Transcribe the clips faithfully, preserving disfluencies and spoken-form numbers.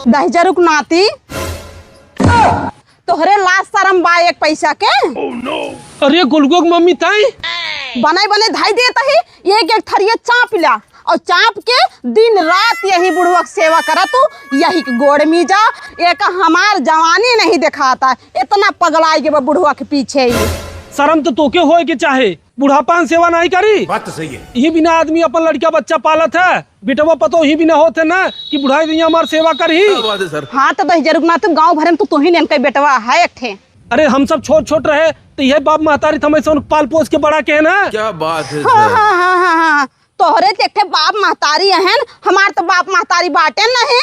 दहिजरुक नाती, तोहरे लाज शरम बा एक पैसा के? अरे गोलुआ के मम्मी, ताई? बने बने धाई देत ही, एक एक थरिया चाप ला, और चाप के दिन रात यही बुढ़वा के सेवा करा तू, यही के गोड़ मीजा। एक हमार जवानी नहीं देखाता, इतना पगलाई के बा बुढ़वा के पीछे ही। शरम तो तोके होए के चाहे, बुढ़ापा में सेवा नहीं करी। बात तो सही है। यही बिना आदमी अपन लड़का बच्चा पालत है, बेटवा पतो ही बिना होत है ना कि बुढ़ाई दुनिया हमार सेवा करी। क्या बात है सर? हाँ, तो दहिजरुक नाती, गाँव भरे में तो तू ही नेनका बेटवा है एक ठे। अरे हम सब छोट छोट रहे तो यह बाप महतारी थमैं से उनके पाल पोस के बड़ा के है ना। क्या बात है हाँ, सर? हाँ, हाँ, हाँ, हाँ। तोहरे तो एक ठे बाप महतारी अहन, हमार तो बाप महतारी बाटे नहीं।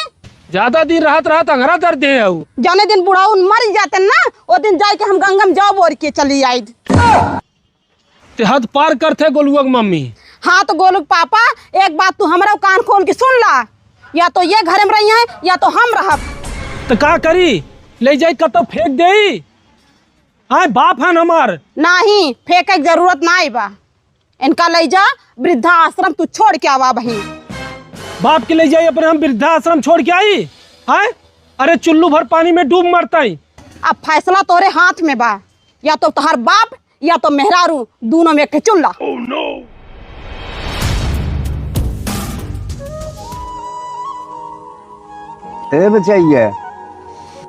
ज्यादा दिन रहत रहत अंगरा दर्द दे आऊ। जौने दिन बुढ़ाउन मर जाते ना, ओ दिन जाए के हम गंगा में जौ बोर के चली आइद। ते हद पार करथे गोलुआ के मम्मी। हाँ तो गोलू के पापा, एक बात तू हमरा कान खोल के सुन ला, या तो ये घर में रही हैं या तो हम रहब। तो का करी, ले जाई कतो फेंक देई? आए बाप हन हमार। नहीं, फेंके के जरूरत नहीं बा। इनका ले जा, वृद्धाश्रम तू छोड़ के आवा बहिन। बाप के ले जाई अपने हम वृद्धाश्रम छोड़ के आई? आए, अरे चुल्लू भर पानी में डूब मरता ही। अब फैसला तोरे हाथ में बा, या तो तोहार बाप या तो मेहरारू, दोनों में एक ठे चुन ला। ए बचैया,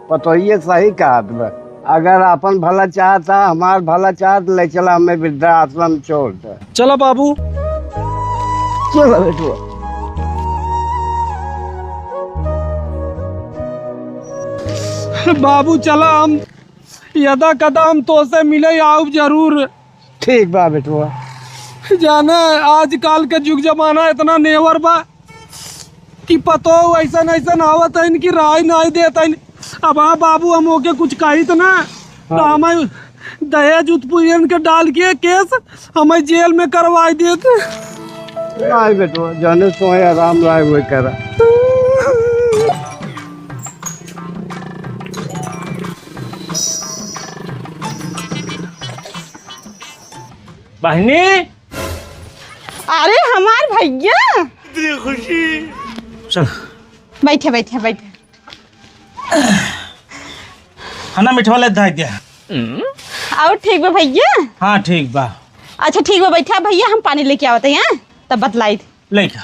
पतोहिए सही कहत बा। अगर आपन भला चाहता, हमार भला चाहत, ले चला हमें वृद्धाश्रम छोड़ दे। चला बाबू। चला बेटुआ। बाबू चला, हम यदा कदा हम तोसे मिले आउब जरूर। ठीक बा बेटुआ। जाने आजकल के जुग जमाना इतना नेवर बा कि पतो ऐसन ऐसन आवत है इनकी राय नाई देत है। अब हाँ बाबू, हम ओके कुछ कही तो ना, तो हाँ। हमें दहेज उत्पीड़न के डाल के केस हमें जेल में करवाई देत। नहीं बेटुआ, जाने सोए आराम लाए हुए करा। बहनी। अरे हमार भैया। इतनी खुशी। चल। बैठे, बैठे, बैठे। खाना मिठवा ले धाई दिया। और ठीक बा भैया? हाँ, ठीक बा। अच्छा, ठीक बा, बैठा भैया, हम पानी लेके आवत हैं, हाँ? तब बतलाई। लेके आ।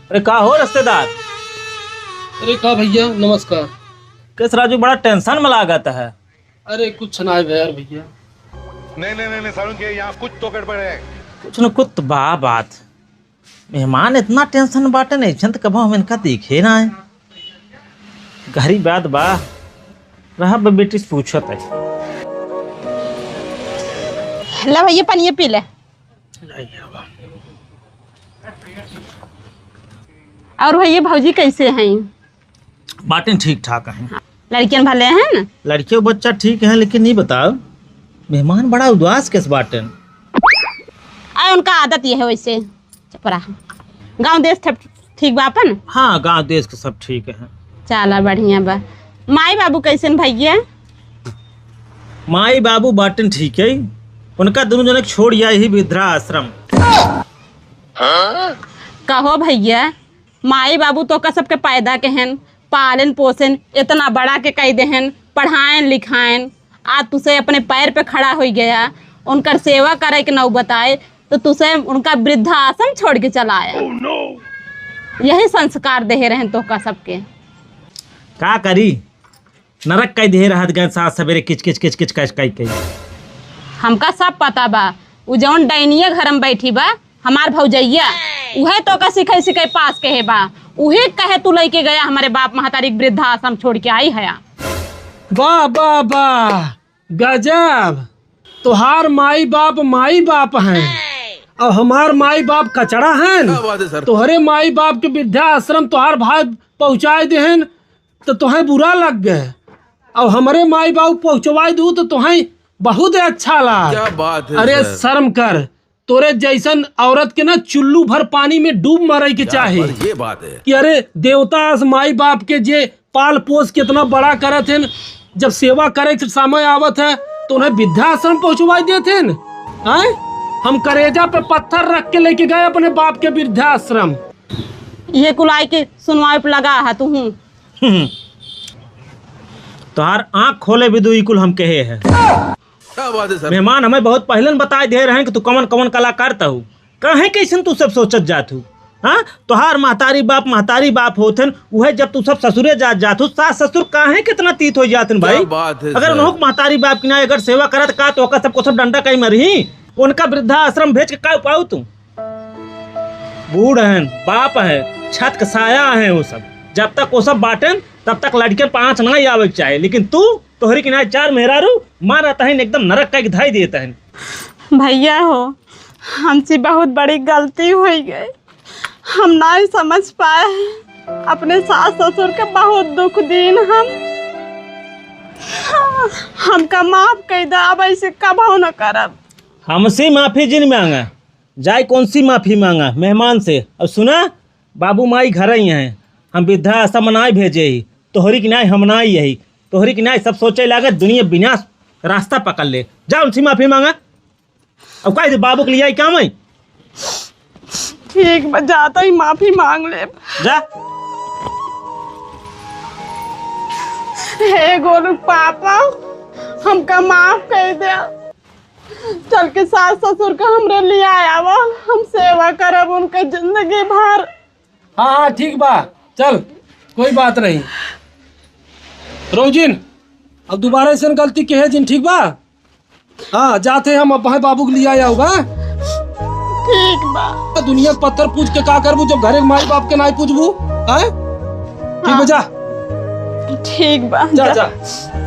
अरे का हो रिश्तेदार? अरे का भैया, नमस्कार। किस राजू, बड़ा tension में लागत है? अरे कुछ ना है यार भैया। नहीं, नहीं, नहीं, नहीं, सारुण के यहाँ कुछ तो गड़बड़ है। कुछ न कुछ तो बा बात। मेहमान इतना tension बाटे, नहीं छन तो कबो हम इनका देखे ना है। गहरी बात बा, रहा बा बेटी से पूछत है। ला भैया, पानी पी ले। और भैया, भौजी कैसे हैं? बाटें ठीक ठाक हैं। लड़कियन भले हैं ना? लड़के बच्चा ठीक हैं, लेकिन नहीं बताओ, मेहमान बड़ा उदास किस बाटें? आ, उनका आदत ये है वैसे। चुप रहा। गाँव देश सब ठीक बा अपन? हाँ, गाँव देश के सब ठीक है। चला, बढ़िया बा। माई बाबू कैसन भैया? माई बाबू बाटन ठीक है, उनका दोनों जने के छोड़ आई ही वृद्धाश्रम। कहो भैया, माई बाबू तोका सबके पैदा के हन, पालन पोषण इतना बड़ा के कई देहन, पढ़ाएन लिखाएन, आज तुसे अपने पैर पे खड़ा हो गया, उनकर सेवा करे के नौबत आए, तो तुसे उनका वृद्धाश्रम छोड़ के चला आया। Oh no! यही संस्कार देहे रहन तोहका सबके। का करी, नरक कई देहे रहत गए साथ सवेरे किच किच किच किच कच कई कई। हमका सब पता बा, उ जौन डैनिया घर में बैठी बा, हमार भौजैया, उहे तोका सिखाई सिखाई पास कहे बा, उहे कहे तू लइके गया हमरे बाप महतारी के वृद्धाश्रम छोड़ के आई हया। वाह, वाह, वाह, गजब। तोहार माई बाप, माई बाप हैं, और हमार माई बाप कचड़ा हैं। क्या बात है सर? तोहरे माई बाप के वृद्धाश्रम तोहार भाई पहुँचाए देहन, तो तोहें बुरा लग गए, और हमरे माई बाप पहुँचवाए दू, तो तोहें बहुत अच्छा लाग। क्या बात है अरे सर? शर्म कर, तोरे जैसन औरत के ना चुल्लू भर पानी में डूब मरे के क्या चाही। बात, ये बात है। कि अरे देवता अस माई बाप के जे पाल पोस के इतना बड़ा करत हैं, जब सेवा करे के समय आवत है तो उन्हें वृद्धाश्रम पहुँचवाई देत हैं। आय? हम करेजा पे पत्थर रख के लेके गए अपने बाप के वृद्धाश्रम। ये कुल आइके सुनवाए पे लगा है तू। हम्म। तोहार आँख खोले भी दू, ई कुल हम कहे हैं। क्या बात है सर? मेहमान हमें बहुत पहले न बताए दे रहे हैं कि तू कवन कवन कला करता हूँ। काहे कैसन तू सब सोचत जात हूँ? हाँ, तोहार महतारी बाप, महतारी बाप होत हन, उहे जब तू सब ससुरे जात, जात हूँ, सास ससुर काहे कितना तीत हो जात हन भाई? क्या बात है अगर सर? उन्हों के महतारी बाप की ना अगर सेवा करत का, तो ओकर सब को सब डंडा कहीं मरही, उनका वृद्धाश्रम भेज के का पाऊ तू? बूढ़ हन, बाप है, छत का साया है वो सब। जब तक वो सब बाटेन, तब तक लड़के पाँच ना ही आवे के चाहे, लेकिन तू, तोहरी की ना चार मेहरारू, मारा तहन एकदम नरक का धाई देता है। भैया हो, हमसे बहुत बड़ी गलती हो गई, हम नहीं समझ पाए, अपने सास ससुर के बहुत दुख दीन हम, हमका माफ कर दे, अब ऐसे कबहू न करब। हमसे माफी जिन मांगा, जाए कौन सी माफी मांगा मेहमान से। अब सुना, बाबू माई घर ही हैं, हम वृद्धाश्रम नाई भेजे ही, तोहरी की नाई हम नाई यही, तोहरी की नाई सब सोचे लागे दुनिया विनाश रास्ता पकड़ ले। जा उनसे माफी मांगा। अब कह दे बाबू के लिए आई काम है। ठीक बा, जाता ही माफी मांग ले। जा। हे गोलू पापा, हमका माफ कर दे। चल के सास ससुर का हमरे लिए आवा, हम सेवा करब उनके जिंदगी भर। हाँ, हाँ, ठीक बा, चल, कोई बात नहीं। रोजिन, अब दोबारा ऐसन गलती कहे जिन, ठीक बा? हाँ, जाते हम अब भाई बाबू के लिए आया होगा। ठीक बा। दुनिया के पत्थर पूछ के का करबू जब घरे के माई बाप के नाई पूछबू? हैं? ठीक बा, हाँ। जा। ठीक बा, जा, जा। जा।